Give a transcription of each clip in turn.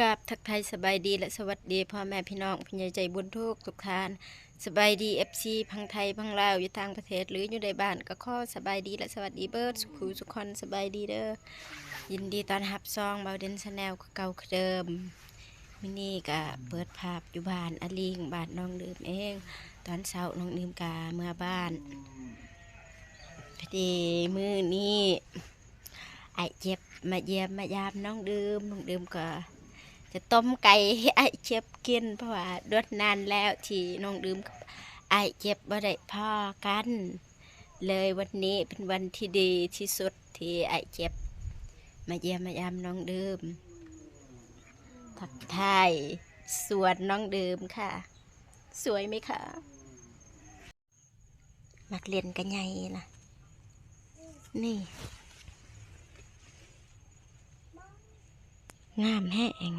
ກາບທັກທາຍສະບາຍດີ ແລະ ສະຫວັດດີພໍ່ແມ່ພີ່ນ້ອງຜູ້ໃຫຍ່ໃຈບຸນທຸກໆທ່ານ. ສະບາຍດີ ເອັຟຊີ ຝັ່ງໄທຝັ່ງລາວ ຢູ່ຕ່າງປະເທດ ຫຼື ຢູ່ໃນບ້ານ ກໍຂໍສະບາຍດີ ແລະ ສະຫວັດດີເບີດສູ່ຜູ້ສູ່ຄົນ. ສະບາຍດີເດີ ຍິນດີຕ້ອນຮັບຊ່ອງເບົາເດັ່ນແຊນແນວຄືເກົ່າຄືເດີມ. ມື້ນີ້ກໍເປີດພາບຢູ່ບ້ານອາລິງ ບ້ານນ້ອງດື່ມເອງ. ຕອນເຊົ້ານ້ອງດື່ມກໍເມືອບ້ານ ພໍດີມື້ນີ້ ອ້າຍເຈັບມາຢ້ຽມມາຢາມນ້ອງດື່ມ. ນ້ອງດື່ມກໍຈະຕົ້ມໄກ່ໃຫ້ອ້າຍເຈັບກິນ ເພາະວ່າດົນນານແລ້ວທີ່ນ້ອງດື່ມກັບອ້າຍເຈັບບໍ່ໄດ້ພໍ້ກັນ ເລີຍວັນນີ້ເປັນວັນທີ່ດີທີ່ສຸດທີ່ອ້າຍເຈັບມາຢ້ຽມມາຢາມນ້ອງດື່ມ. ທັກທາຍສວນນ້ອງດື່ມຄ່ະ. ສວຍໄໝຄະ? ໝາກເລັ່ນກະໃຫຍ່ລະ ນີ້ ງາມແຮງ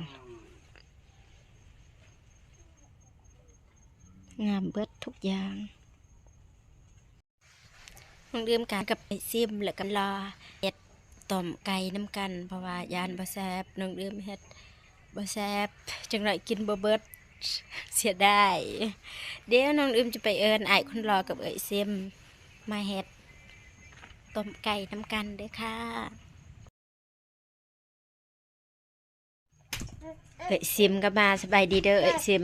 ງາມເບິດທຸກຢ່າງ. ນ້ອງດື່ມກັນກັບອ້າຍຊິມ ແລ້ວກໍລໍເຮັດ ຕົ້ມໄກ່ນຳກັນ ເພາະວ່າຢ້ານບໍ່ແຊບ ນ້ອງດື່ມເຮັດບໍ່ແຊບ ຈັກໜ້ອຍກິນບໍ່ເບິດ ເສຍດາຍ. ດຽວນ້ອງດື່ມຈະໄປເອີ້ນອ້າຍຄົນຫຼໍ່ກັບເອື້ອຍຊິມມາເຮັດຕົ້ມໄກ່ນຳກັນເດີ້ຄ່ະ. ເອື້ອຍຊິມກໍມາ. ສະບາຍດີເດີ້ເອື້ອຍຊິມ.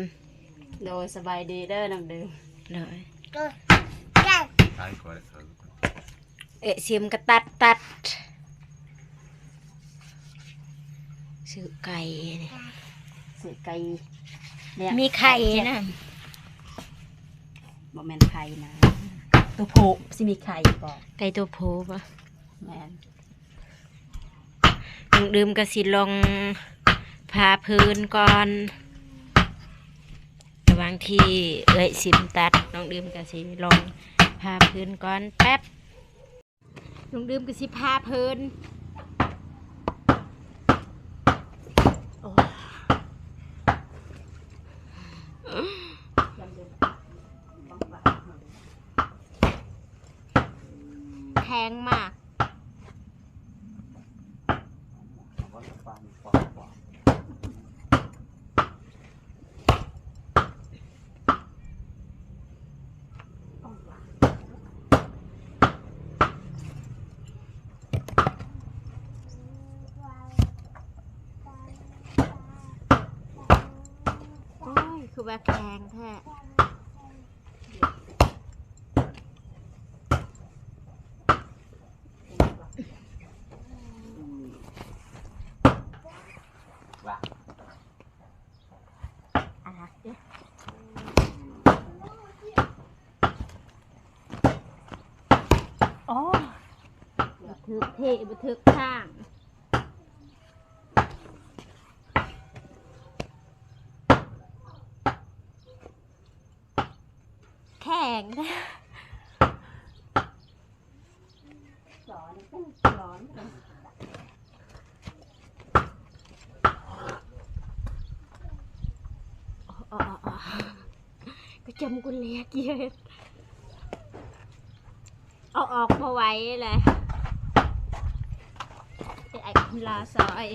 ໂດຍ ສະບາຍດີເດີ້ນ້ອງດື່ມ. ໂດຍ ເອື້ອຍຊິມກໍຕັດ ຕັດ ຊື້ໄກ່ນີ້ ຊື້ໄກ່ ມີໄຂ່ນຳ. ບໍ່ແມ່ນໄຂ່ນະ ໂຕຜູ້ ຊິມີໄຂ່ບໍ່? ໄກ່ໂຕຜູ້ບໍ່? ແມ່ນ. ນ້ອງດື່ມກໍຊິລົງຜ່າພື້ນກ່ອນ ລະຫວ່າງທີ່ເອື້ອຍຊິມຕັດ ນ້ອງດື່ມກໍຊິລົງຜ່າພື້ນກ່ອນແປັບ. ນ້ອງດື່ມກໍຊິຜ່າພື້ນ ໂອ້ ແຂງມາກ. ໂອ້ຍ ຄືວ່າແຂງແທ້. ໂອ້ ບໍ່ຖືກທີ່ ບໍ່ຖືກທາງ. ແຂງ ກະຈຳກຸນເລກເຢັດ. ເອົາອອກບໍ່ໄຫວແຫຼະ ໄປອ້າຍຄົນລາວຊ່ອຍ.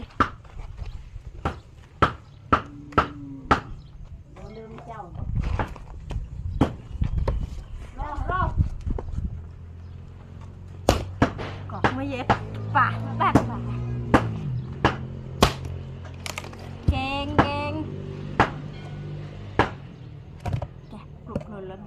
ກອກມາເຢັບປາກແບກ ເກັ່ງໆ ແກະກລຸກໂລດລະ.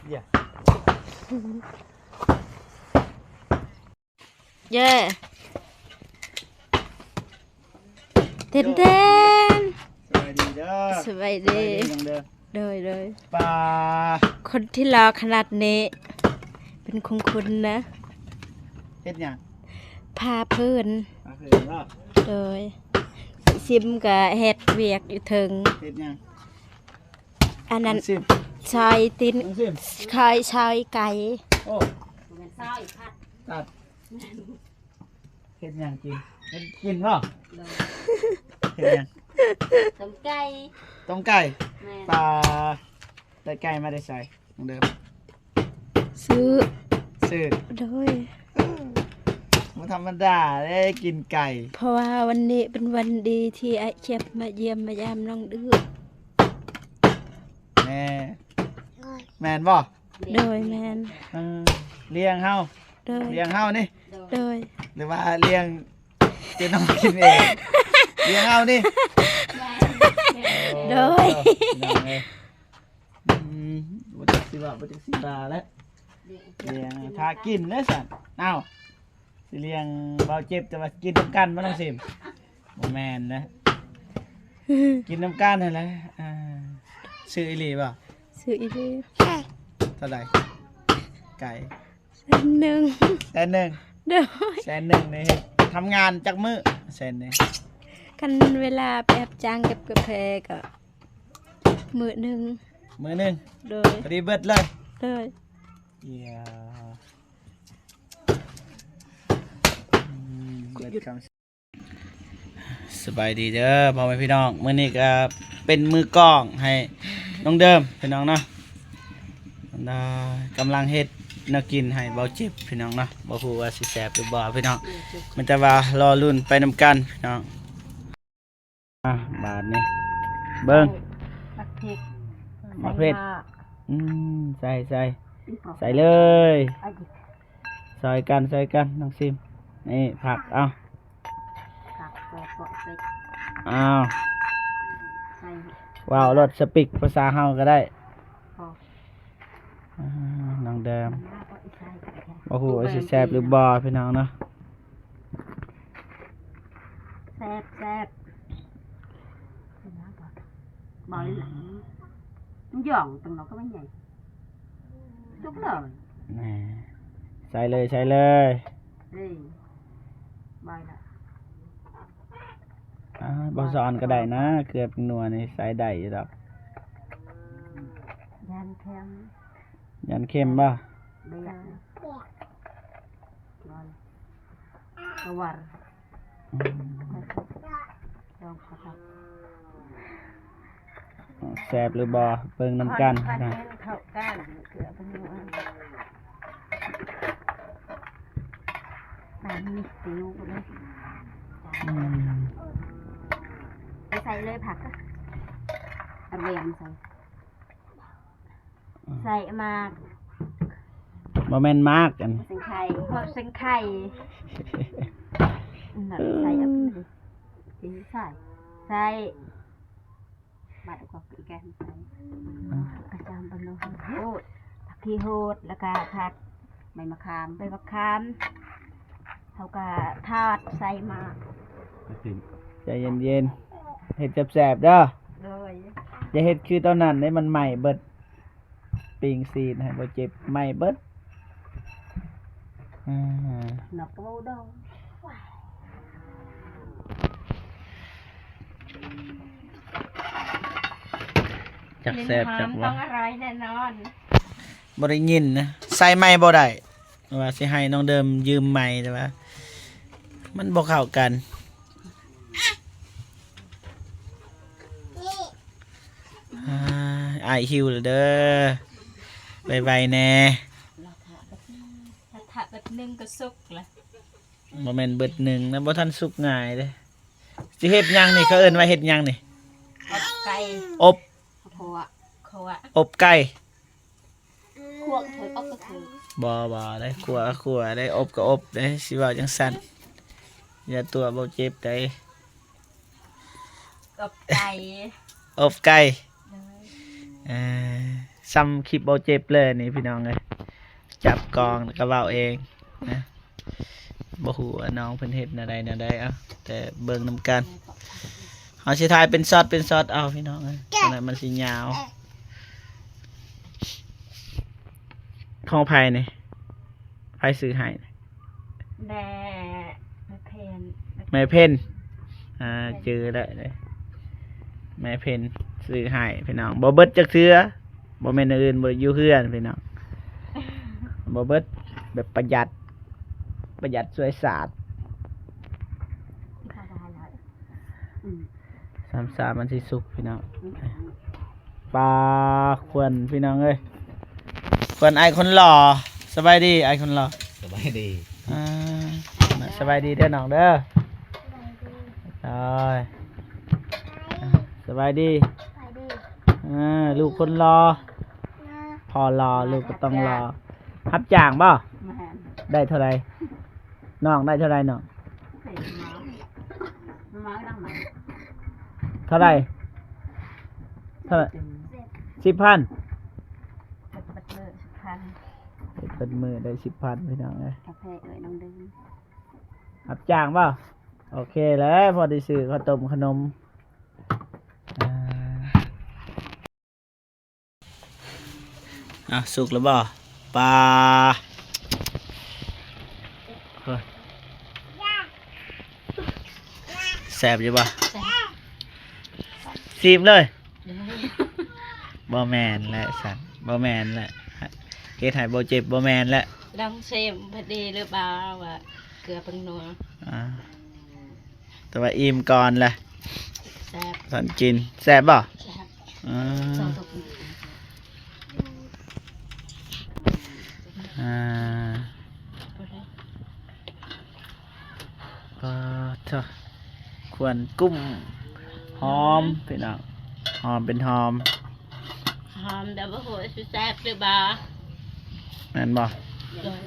ເຢ້ ເຢ້ ເຕັ້ນແທນ. ສະບາຍດີເດີ. ສະບາຍດີ. ສະບາຍດີນ້ອງເດີ. ໂດຍ ໂດຍ. ປາ ຄົນທີ່ຫຼໍ່ຂະໜາດນີ້ ເປັນຂອງຄຸນນະ. ເຮັດຫຍັງ? ຜ່າເພີນ. ຜ່າເພີນບໍ? ໂດຍ. ຊິມກະເຮັດວຽກຢູ່ເທິງ. ເຮັດຫຍັງ? ອັນນັ້ນ ຊິມ ຊອຍຕີນ ຊິມ ຄອຍຊອຍໄກ່. ໂອ້ ແມ່ນຊອຍ ຕັດ ເຮັດຫຍັງກິນ? ເຮັດກິນບໍ? ໂດຍ. ເຮັດຫຍັງ? ຕົ້ມໄກ່. ຕົ້ມໄກ່? ແມ່ນ. ປາ ໄດ້ໄກ່ມາແຕ່ໃສນ້ອງເດີ? ຊື້. ຊື້? ໂດຍ. ບໍ່ທຳມະດາເດ້ກິນໄກ່ ເພາະວ່າວັນນີ້ເປັນວັນດີທີ່ອ້າຍຈຽບມາຢ້ຽມມາຢາມນ້ອງດື້. ແມ່ ແມ່ນບໍ່? ໂດຍ ແມ່ນ. ເອີ ລ້ຽງເຮົາ. ໂດຍ. ລ້ຽງເຮົານີ້. ໂດຍ. ຫຼືວ່າລ້ຽງເຈົ້ານ້ອງກິນເອງ? ລ້ຽງເຮົານີ້. ໂດຍ. ໂອ້ ພີ່ນ້ອງເອີຍ ອືມ ບໍ່ຈັກຊິເວົ້າ ບໍ່ຈັກຊິວ່າແລ້ວ. ລ້ຽງ ຖ້າກິນເດ້ຊັ້ນ. ອ້າວ ຊິລ້ຽງເບົາເຈັບ ແຕ່ວ່າກິນນຳກັນບໍ່ນ້ອງຊິມ? ບໍ່ແມ່ນນະ ກິນນຳກັນຫັ້ນແຫຼະ. ອ່າ ຊື້ອີ່ຫຼີບໍ່? ຊື້ອີ່ຫຼີ. ເທົ່າໃດ? ໄກ່ ແສນໜຶ່ງ. ແສນໜຶ່ງ? ໂດຍ. ແສນໜຶ່ງນີ້ເຮັດ ທຳງານຈັກມື້ແສນໜຶ່ງ? ຄັນເວລາໄປຮັບຈ້າງເກັບກາແຟກໍມື້ໜຶ່ງ. ມື້ໜຶ່ງ? ໂດຍ. ພໍດີເບິດເລີຍ? ໂດຍ. ສະບາຍດີເດີພໍ່ແມ່ພີ່ນ້ອງ ມື້ນີ້ກະເປັນມືກ້ອງໃຫ້ນ້ອງເດີມພີ່ນ້ອງເນາະ. ກຳລັງເຮັດແນວກິນໃຫ້ເບົາເຈັບພີ່ນ້ອງເນາະ ບໍ່ຮູ້ວ່າຊິແຊບຫຼືບໍ່ພີ່ນ້ອງ ມີແຕ່ວ່າລໍລຸ້ນໄປນຳກັນພີ່ນ້ອງ. ອ່ະ ບາດນີ້ເບິ່ງ ໝາກເຜັດ ໝາກເຜັດ ອືມ ໃສ່ ໃສ່ ໃສ່ເລີຍ ຊ່ອຍກັນ ຊ່ອຍກັນ ນ້ອງຊິມ ນີ້ຜັກ ເອົາ ຜັກ ເອົາ ໃສ່ ເວົ້າໂລດ ສະປິກພາສາເຮົາກໍໄດ້ ອ່າ ນ້ອງເດີມ ບໍ່ຮູ້ວ່າຊິແຊບຫຼືບໍ່ພີ່ນ້ອງເນາະ. ແຊບ ແຊບ ບໍ່ ມັນຫຍ່ອງຕົງເນາະ ກໍມັນໃຫຍ່ ສຸກເລີຍ ແນ່ ໃສ່ເລີຍ ໃສ່ເລີຍ ເອີ ບໍ່ລະ ອ່າ ບໍ່ສອນກໍໄດ້ນະ ເກືອແປ້ງນົວນີ້ໃສ່ໄດ້ຢູ່ດອກ. ຢ້ານເຄັມ ຢ້ານເຄັມບໍ່? ບໍ່ຢາກ ກະວາ ອືມ ລອງເຂົ້າກັນ ແຊບຫຼືບໍ່ ເບິ່ງນຳກັນນະ ເຂົ້າກັນ ເກືອແປ້ງນົວ ຕາມມີຕິວເລີຍ ອືມ ໃສ່ເລີຍຜັກ ເອົາແຫວນໃສ່ ໃສ່ໝາກ ບໍ່ແມ່ນໝາກ ອັນ ເສັ້ນໄຂ່ ເສັ້ນໄຂ່ ນັ້ນ ໃສ່ ເອີ ໃສ່ ໃສ່ ບາດກໍອີກແກງໃສ່ ກະຈຳປະໂລ ໂຫດ ຜັກຂີ້ໂຫດ ແລ້ວກະຜັກ ໃບມະຂາມ ໃບມະຂາມ ເຮົາກະທອດໃສ່ໝາກ ໃຈເຢັນໆ ເຮັດແຊບໆເດີ ໂດຍ ຢ່າເຮັດຄືຕອນນັ້ນເດ້ ມັນໄໝ້ເບິດ ປີ້ງຊີ້ນໃຫ້ບໍ່ເຈັບ ໄໝ້ເບິດ ອ່າ ນັບເວົ້າດອງ ຈັກແຊບຈັກຫວານ ຕ້ອງອະຮ່ອຍແນ່ນອນ ບໍ່ໄດ້ຍິນນະ ໃສ່ໄມບໍ່ໄດ້ ວ່າຊິໃຫ້ນ້ອງເດີມຢືມໄມ ແຕ່ວ່າມັນບໍ່ເຂົ້າກັນ ອ່າ ອ້າຍຫິວແລ້ວເດີ ໄວໆແນ່ ຖ້າເບິດໜຶ່ງກໍສຸກລະ ບໍ່ແມ່ນເບິດໜຶ່ງນະ ບໍ່ທັນສຸກງ່າຍເດ້. ຊິເຮັດຫຍັງນີ້ ເຂົາເອີ້ນວ່າເຮັດຫຍັງນີ້? ອົບໄກ່ ອົບ ຂົ້ວ ຂົ້ວ ອົບໄກ່ ຂົ້ວ ເຖິງອົບກໍຄື ບໍ່ ບໍ່ໄດ້ ຂົ້ວ ຂົ້ວໄດ້ ອົບກໍອົບເດ້ ຊິເວົ້າຈັ່ງຊັ້ນ ຢ່າຕົວະເບົາເຈັບໄດ໋. ອົບໄກ່ ອົບໄກ່ ເອີ ຊ່ຳຄລິບເບົາເຈັບເລີຍນີ້ພີ່ນ້ອງເອີຍ ຈັບກ້ອງແລ້ວກໍເວົ້າເອງນະ ບໍ່ຮູ້ວ່ານ້ອງເພິ່ນເຮັດແນວໃດແນວໃດ ເອົາ ແຕ່ເບິ່ງນຳກັນ. ເຮົາຊິຖ່າຍເປັນຊັອດເປັນຊັອດເອົາພີ່ນ້ອງເອີຍ ຈັ່ງໃດມັນຊິຍາວ. ຂອງໃຜນີ້? ໃຜຊື້ໃຫ້? ແມ່ ແມ່ເພັນ ແມ່ເພັນ ອ່າ ແມ່ ຈື່ໄດ້ເດ້ ແມ່ເພັນຊື້ໃຫ້ພີ່ນ້ອງ ບໍ່ເບິດຈັກເທື່ອ ບໍ່ແມ່ນແນວອື່ນ ບໍ່ຢູ່ເຮືອນພີ່ນ້ອງ ບໍ່ເບິດ ແບບປະຢັດ ປະຢັດຊ່ວຍຊາດ. ອືມ ສາມສາມມັນຊິສຸກພີ່ນ້ອງ ອືມ ປາ ຄວັນພີ່ນ້ອງເອີຍ ຄວັນອ້າຍຄົນຫຼໍ່ ສະບາຍດີອ້າຍຄົນຫຼໍ່ ສະບາຍດີ ອ່າ ສະບາຍດີເດີນ້ອງເດີ ໂອ້ຍ ສະບາຍດີ ອ່າ ລູກຄົນຫຼໍ່ ພໍ່ຫຼໍ່ ລູກກໍຕ້ອງຫຼໍ່ ຮັບຈ້າງບໍ່? ແມ່ນ ໄດ້ເທົ່າໃດ? ນ້ອງໄດ້ເທົ່າໃດນ້ອງ? ເທົ່າໃດ? ເທົ່າໃດ? ສິບພັນ ເຮັດເບິດມື້ສິບພັນ ເຮັດເບິດມື້ໄດ້ສິບພັນພີ່ນ້ອງເອີຍ ກາແຟເອື້ອຍນ້ອງດຶງ ຮັບຈ້າງບໍ່? ໂອເຄແຫຼະ ພໍໄດ້ຊື້ເຂົ້າຕົ້ມຂະໜົມ ອ່າ ອ້າວ ສຸກແລ້ວບໍ່? ປາ ເຮີ້ຍ ແຊບຢູ່ບໍ່? ແຊບ ຊີມເລີຍ ໂດຍ ບໍ່ແມ່ນແຫຼະຊັ້ນ ບໍ່ແມ່ນແຫຼະ ເຮັດໃຫ້ບໍ່ເຈັບ ບໍ່ແມ່ນແຫຼະ ລອງຊີມ ພໍດີຫຼືບໍ່ວ່າເກືອແປ້ງນົວ ອ່າ ແຕ່ວ່າອີ່ມກ່ອນແຫຼະ ແຊບ ຕອນກິນ ແຊບບໍ່? ແຊບ ອ່າ ອ່າ ປາດເທີ ຄວັນກຸ້ມ ຫອມພີ່ນ້ອງ ຫອມເປັນຫອມ ຫອມ ແຕ່ບໍ່ຮູ້ວ່າຊິແຊບຫຼືບໍ່ ແມ່ນບໍ່? ໂດຍ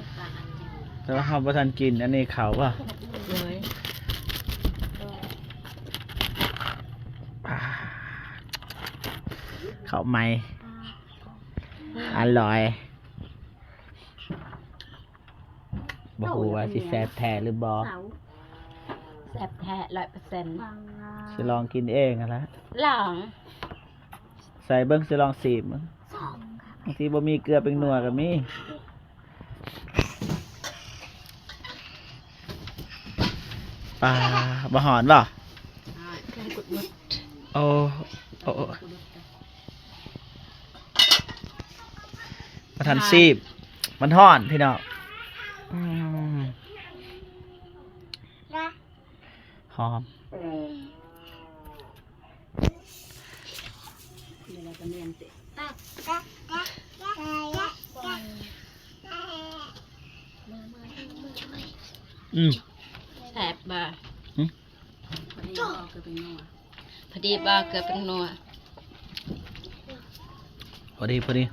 ແຕ່ວ່າເຮົາບໍ່ທັນກິນ ອັນນີ້ເຂົ້າບໍ່? ໂດຍ ອ່າ ເຂົ້າໃໝ່ ອະລ່ອຍ ບໍ່ຮູ້ວ່າຊິແຊບແທ້ຫຼືບໍ່ ແຊບແທ້ຮ້ອຍເປີເຊັນ ຊິລອງກິນເອງຫັ້ນລະ ລອງ ໃສ່ເບິ່ງ ຊິລອງຊີມເບິ່ງ ບາງທີບໍ່ມີເກືອແປ້ງນົວກໍມີ ປາ ບໍ່ຮ້ອນບໍ່? ໂອ້ ໂອ້ ໂອ້ ບໍ່ທັນຊີບ ມັນຮ້ອນພີ່ນ້ອງ ອືມ ຫອມ ອືມ ແຊບບໍ່? ຫຶ? ພໍດີບໍ່ເກືອແປ້ງນົວ? ພໍດີບໍ່ເກືອແປ້ງນົວ? ພໍດີ ພໍດີ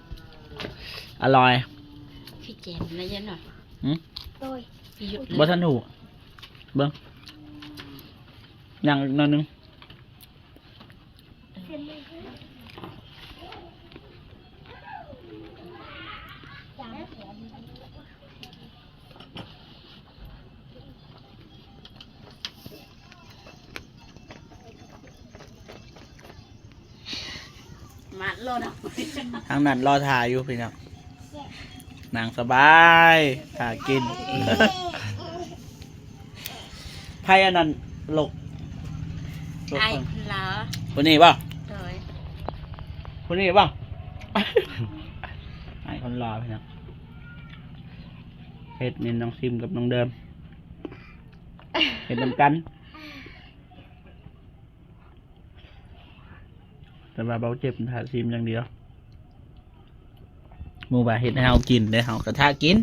ອະລ່ອຍ ຄືແຈ່ມລະຍະໜ້ອຍ ຫຶ? ໂດຍ ບໍ່ທັນຮູ້ ເບິ່ງ ຍັງອີກໜ້ອຍໜຶ່ງ. ມາໂລດ ທາງນັ້ນລໍຖ້າຢູ່ພີ່ນ້ອງ ນັ່ງສະບາຍ ຖ້າກິນ. ໃຜອັນນັ້ນລົກ? ລົກ ອ້າຍຄົນຫຼໍ່ ຄົນນີ້ບໍ່? ໂດຍ ຄົນນີ້ບໍ່? ອ້າຍຄົນຫຼໍ່ພີ່ນ້ອງ ເຮັດນີ້ນ້ອງຊິມກັບນ້ອງເດີມ ເຮັດນຳກັນ. ແຕ່ວ່າເບົາເຈັບຖ້າຊີມຢ່າງດຽວ ໝູ່ວ່າເຮັດໃຫ້ເຮົາກິນເດ້ ເຮົາກະຖ້າກິນ.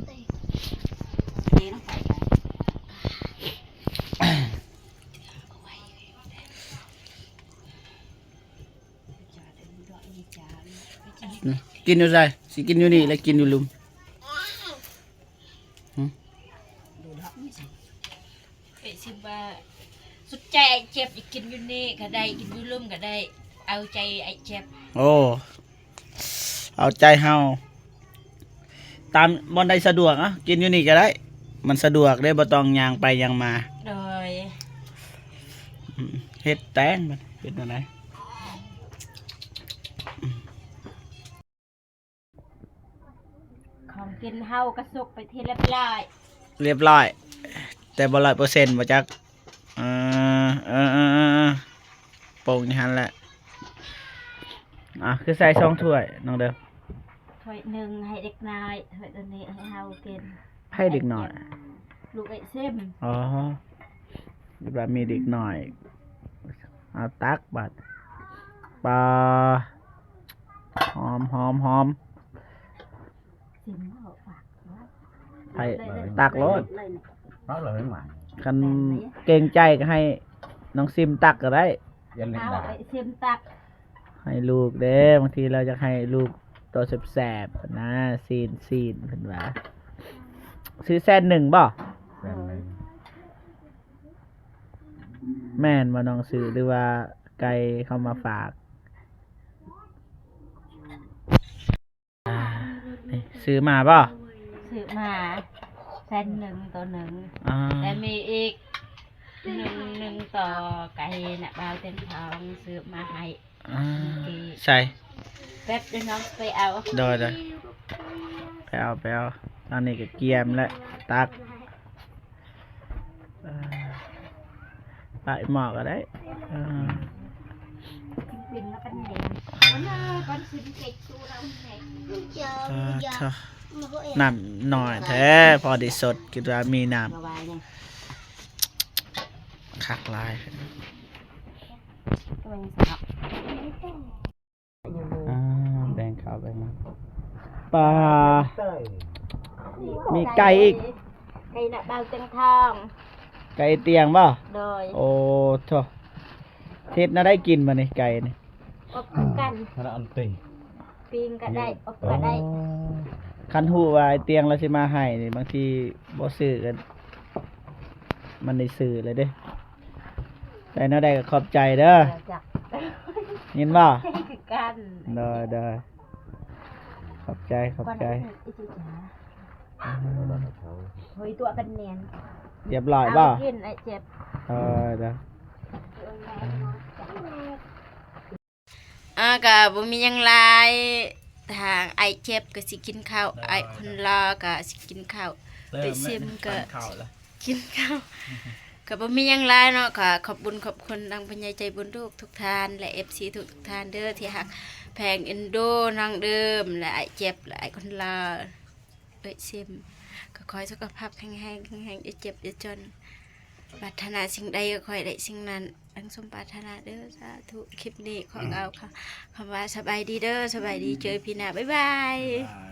ກິນຢູ່ໃສ? ຊິກິນຢູ່ນີ້ ຫຼື ກິນຢູ່ລຸ່ມ? ຫຶ? ເອີຍ ຊິວ່າສຸດໃຈອ້າຍເຈັບ ຢາກກິນຢູ່ນີ້ກະໄດ້ ກິນຢູ່ລຸ່ມກະໄດ້ ເອົາໃຈອ້າຍເຈັບ. ໂອ້ ເອົາໃຈເຮົາ ຕາມບ່ອນໃດສະດວກ ເອົາ ກິນຢູ່ນີ້ກະໄດ້ ມັນສະດວກເດ້ ບໍ່ຕ້ອງຍ່າງໄປຍ່າງມາ. ໂດຍ ເຮັດແຕງ ເປັນແນວໃດ? ຂອງກິນເຮົາກະສຸກເປັນທີ່ລຽບລ້ອຍ ລຽບລ້ອຍ ແຕ່ບໍ່ຮ້ອຍເປີເຊັນບໍ່ຈັກ. ເອີ ເອີ ເອີ ເອີ ປົງຢູ່ຫັ້ນແຫຼະ. ອ່າ ຄືໃສ່ສອງຖ້ວຍນ້ອງເດີ? ຖ້ວຍໜຶ່ງໃຫ້ເດັກນ້ອຍ ຖ້ວຍໂຕນີ້ໃຫ້ເຮົາກິນ. ໃຜເດັກນ້ອຍ? ລູກເອື້ອຍຊິມ. ອໍ ແບບວ່າມີເດັກນ້ອຍ. ເອົາ ຕັກບາດ. ປາ ຫອມ ຫອມ ຫອມ. ຊິມເອົາປາກເນາະ. ໃຜ ຕັກໂລດ. ເອົາເລີຍມາ. ຄັນເກງໃຈກະໃຫ້ນ້ອງຊິມຕັກກະໄດ້. ຢ່າເລັດດາ. ເອົາ ຊິມຕັກ. ໃຫ້ລູກເດ້ ບາງທີລາວຢາກໃຫ້ລູກໂຕແຊບໆນະ. ຊີ້ນ ຊີ້ນ ເພິ່ນວ່າ ຊື້ແສນໜຶ່ງບໍ່? ແສນໜຶ່ງ. ແມ່ນບໍ່ນ້ອງຊື້ ຫຼືວ່າໄກ່ເຂົາມາຝາກ? ອ່າ ນີ້ ຊື້ມາບໍ່? ຊື້ມາແສນໜຶ່ງໂຕໜຶ່ງ. ອ່າ ແລະມີອີກໜຶ່ງ ໜຶ່ງໂຕ ໄກ່ນະ ບ່າວຕຽງທອງຊື້ມາໃຫ້. ອ່າ ໃສ່ ແປັບດຽວນ້ອງໄປເອົາ. ໂດຍ ໂດຍ ໄປເອົາ ໄປເອົາ. ຕອນນີ້ກະກຽມແລ້ວ ຕັກ. ເອີ ປະໝໍ້ກະໄດ້. ເອີ ກິນແລ້ວກັນແດ່. ເອີ ກ່ອນຊິເກັກຊູລາວແດ່. ເອີ ນ້ຳໜ້ອຍແທ້ ພໍໄດ້ສົດ ຄິດວ່າມີນ້ຳ. ຄັກຫຼາຍ. ອ່າ ແບ່ງເຂົ້າແບ່ງນ້ຳ. ປາ ມີໄກ່ອີກ. ໄກ່ນະ ບ່າວຕຽງທອງ. ໄກ່ຕຽງບໍ່? ໂດຍ. ໂອ້ໂທ້ ເຮັດແນວໃດກິນບາດນີ້ ໄກ່ນີ້? ອົບກັນ ອັນຕີ ປີ້ງກະໄດ້ ອົບກະໄດ້. ໂອ້ ຄັນຮູ້ວ່າໄອ້ຕຽງລາວຊິມາໃຫ້ນີ້ ບາງທີບໍ່ຊື້ກະ ມັນໄດ້ຊື້ເລີຍເດ້. ໄດ້ແນວໃດກະຂອບໃຈເດີ. ເຈົ້າ ຍິນບໍ່? ຄືກັນ. ໂດຍ ໂດຍ ຂອບໃຈ ຂອບໃຈ. ໂອ້ຍ ຕົວະກັນແໜ້ນ. ລຽບລ້ອຍບໍ່? ກິນໄອ້ເຈັບ. ເອີ ເດີ. ອ່າ ກະບໍ່ມີຫຍັງຫຼາຍ ທາງອ້າຍເຈັບກະຊິກິນເຂົ້າ ອ້າຍຄົນຫຼໍ່ກະຊິກິນເຂົ້າ ໄປຊິມກະກິນເຂົ້າ. ກະບໍ່ມີຫຍັງຫຼາຍເນາະ ກະຂອບບຸນຂອບຄຸນທາງຜູ້ໃຫຍ່ໃຈບຸນທຸກໆທ່ານ ແລະ ເອັຟຊີທຸກໆທ່ານເດີ ທີ່ຮັກແພງເອັນດູນ້ອງເດີມ ແລະ ອ້າຍເຈັບ ແລະ ອ້າຍຄົນຫຼໍ່. ເອີຍ ຊິມ ກະຂໍໃຫ້ສຸຂະພາບແຂງແຮງ ແຂງແຮງ ຢ່າເຈັບຢ່າຈົນ ປາດຖະໜາສິ່ງໃດກະຂໍໃຫ້ໄດ້ສິ່ງນັ້ນ ດັ່ງສົມປາດຖະໜາເດີ ສາທຸ. ຄລິບນີ້ຂໍກ່າວຄຳວ່າສະບາຍດີເດີ ສະບາຍດີ ເຈີພີ້ໜ້າ ບາຍບາຍ.